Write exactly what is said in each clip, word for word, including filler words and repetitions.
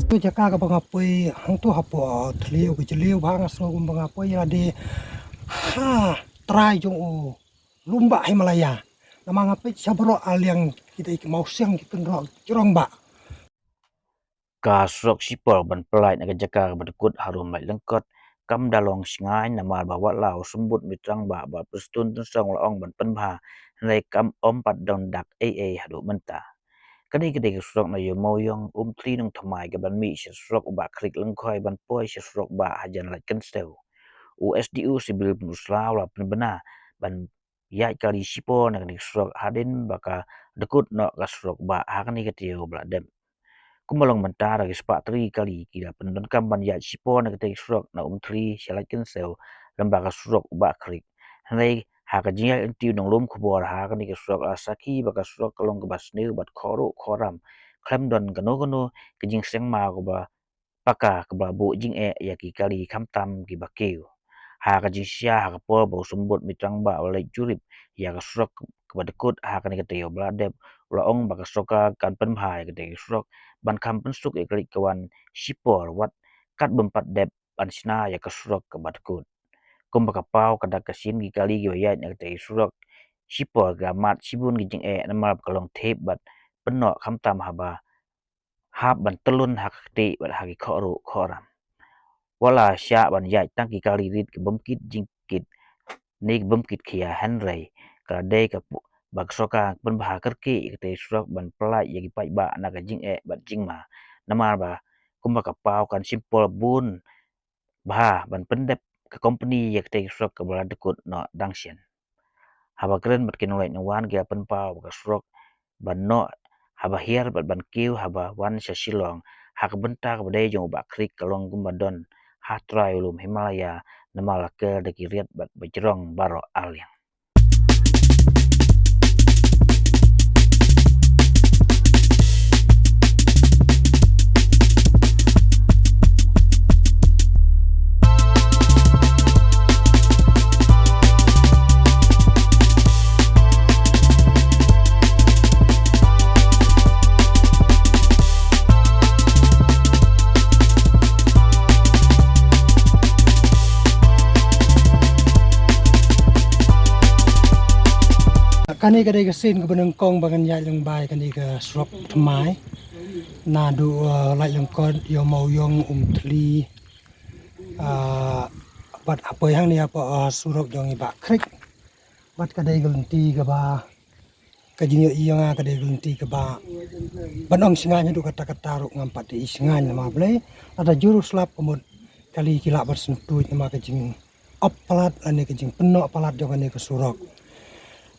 Tu jaka kaba nga poi hangtu hapoh thliew ka jylliew bha, nga sngew kumba nga poi lade ha trai jong u lumbah Himalaya. Namar nga peit sha baroh arliang ki dei ki mawsiang ki kynroh jrong bha. Ka surok shipor ban pynlait na ka jaka kaba dkut harum Laitlangkot kam da long shngaiñ namar ba wat la u Symbud Mitrang Bah, Bah Prestone Tynsong u la ong ban pynbha, hynrei kam ym pat don dak ei ei haduh mynta. Ka dei ka dei ka surok na Ïewmawïong Umthli Nongthymmai kaban mih sha surok u Bah Khriek Lyngkhoi ban poi sha surok Bah Hajan Laitkynshew. U S D O Civil Pynursla u la pynbna ban ïaid kali shipor na kane ka surok hadien ba ka dkut noh ka surok Bah ha kane ka taïew ba la dep. Kumba long mynta da ki spah tylli ki kali ki la pyndonkam ban ïaid shipor na kane ka surok na Umthli sha Laitkynshew lyngba ka surok u Bah Khriek. Hynrei ha ka jingïaid lynti u nonglum khubor ha kane ka surok la sakhi ba ka surok ka long kaba sniew bad khorruh khorram, khlem don kano kano ka jingseng maw kaba paka kaba buh jingeh ïa ki kali khamtam kiba kiew. Ha ka jingshisha ha ka por ba u Symbud Mitrang Bah u la leit jurip ïa ka surok kaba dkut ha kane ka taïew ba la dep, u la ong ba ka sorkar kan pynbha ïa kane ka surok ban kham pynsuk ïa ka leit ka wan shipor wat kat bym pat dep ban shna ïa ka surok kaba dkut. Kumba ka paw ka dak ka shin ki kali kiba ïaid na kane ka surok shipor ki la mad shibun ki jingeh namar ba ka long thep bad pynnoh khamtam haba hap ban tyllun ha ka ktieh bad ha ki khorruh khorram. Wat la shah ban ïaid tang ki kali rit ki bym kit jingkit ne ki bym kit khia, hynrei ka la dei ka pu-, ba ka sorkar pynbha kyrkieh ïa kane ka surok ban pynlait ïa ki paidbah na ka jingeh bad jingma. Namar ba kumba ka paw kan shim por bun bha ban pyndep ka kompani ïa kane ka surok kaba la dkut noh dang shen. Haba kren bad ki nongleit nongwan ki la pynpaw ba ka surok ban noh haba hiar bad ban kiew haba wan sha Shillong ha ka bynta kaba dei jong u Bah Khriek ka long kumba don ha trai u lum Himalaya namar la ker da ki riat bad ba jrong baroh arliang. Kane ka dei ka sien kaba nyngkong ba ngan ïaid lyngba ïa kane ka surok thymmai. Naduh, uh, Laitlangkot, Ïewmawïong, Umthli, uh, bad hapoi hangne hapoh, uh, surok jong i Bah Khriek. Bad ka dei ka lynti kaba, ka jingïohi ïa nga ka dei ka lynti kaba ban ong shngaiñ haduh katta katta ruh ngam pat ïohi shngaiñ namar balei. Lada jur u slap ka mut kali ki lah ban syntuid namar ka jing ap palat lane ka jingpynnoh palat jong kane ka surok.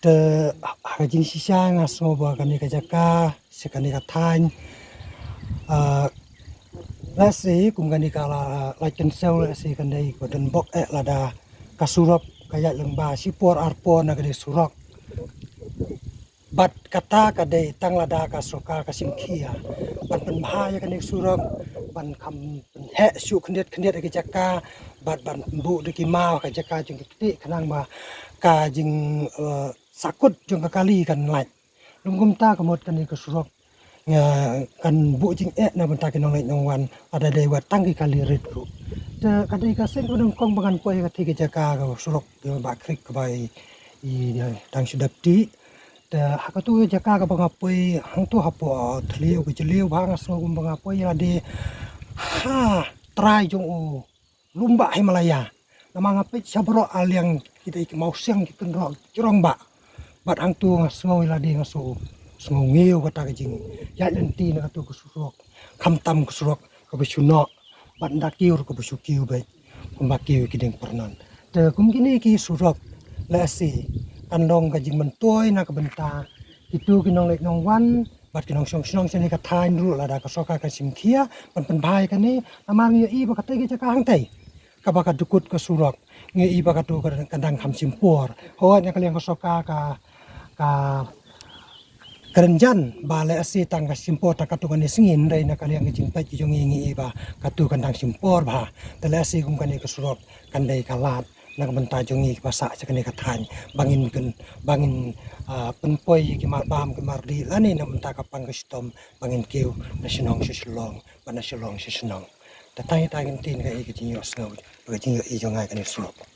Te ha ka jingshisha nga sngew ba kane ka jaka sha kane ka thaiñ, ah, lehse kum kane ka la, Laitkynshew lehse kan dei ka don bok eh lada ka surok ka ïaid lyngba shipor arpor na kane ka surok. Bad kata ka dei tang lada ka sorkar ka shim khia ban pynbha ïa kane ka surok, ban kham pynheh shuh khyndiat khyndiat ïa ka jaka, bad ban buh da ki maw ha ka jaka jong ki ktieh khnang ba ka jing, eh, sakut jong ka kali kan lait. Lym kumta ka mut kane ka surok nga kan buh jingeh na bynta ki nongleit nongwan lada dei wat tang ki kali rit ruh. Te ka dei ka sien kaba nyngkong ba ngan poi ha katei ka jaka ka surok, eh, Bah Khriek kaba i, i dang shu dep tih. Te ha katu ka jaka kaba nga poi hangtu hapoh thliew ka jylliew bha, nga sngew kumba nga poi lade ha trai jong u lumbah Himalaya. Namar nga peit sha baroh arliang ki dei ki mawsiang ki kynroh jrong bha. Bad hangtu nga sngew ïa lade nga sngew, sngew ngiew kata ka jingïaid lynti na katu ka surok. Khamtam ka surok kaba shu noh bad ynda kiew ruh kaba shu kiew beit kumba kiew ki dieng pyrnot. Te kum kine ki surok lehse kan long ka jingmyntoi na ka bynta kitu ki nongleit nongwan bad ki nongshong shnong shane ka thaiñ ruh lada ka sorkar kan shim khia ban pynbha ïa kane. Namar ngi ïohi ba katei ka jaka hangtei kaba ka dkut ka surok, ngi ïohi ba katu ka, ka dang kham shim por. Hooid na ka liang ka sorkar ka, ka kren jan ba lehse tang ka shim por tang katu kane sngi, hynrei na ka liang ka jingpeit ki jong ngi ngi ïohi ba katu kan dang shim por bha. Te lehse kum kane ka surok kan dei ka lad na ka bynta jong ngi kiba sah sha kane ka thaiñ, ba ngin kyn ba ngin ah, pynpoi ïa ki marbam ki mardih lane na bynta ka pang ka shitom, ba ngin kiew na shnong sha Shillong bad na Shillong sha shnong. Te tang ïa kata ka ktien ka i ka jingïohsngew, ka jingïohi jong nga ïa kane ka surok.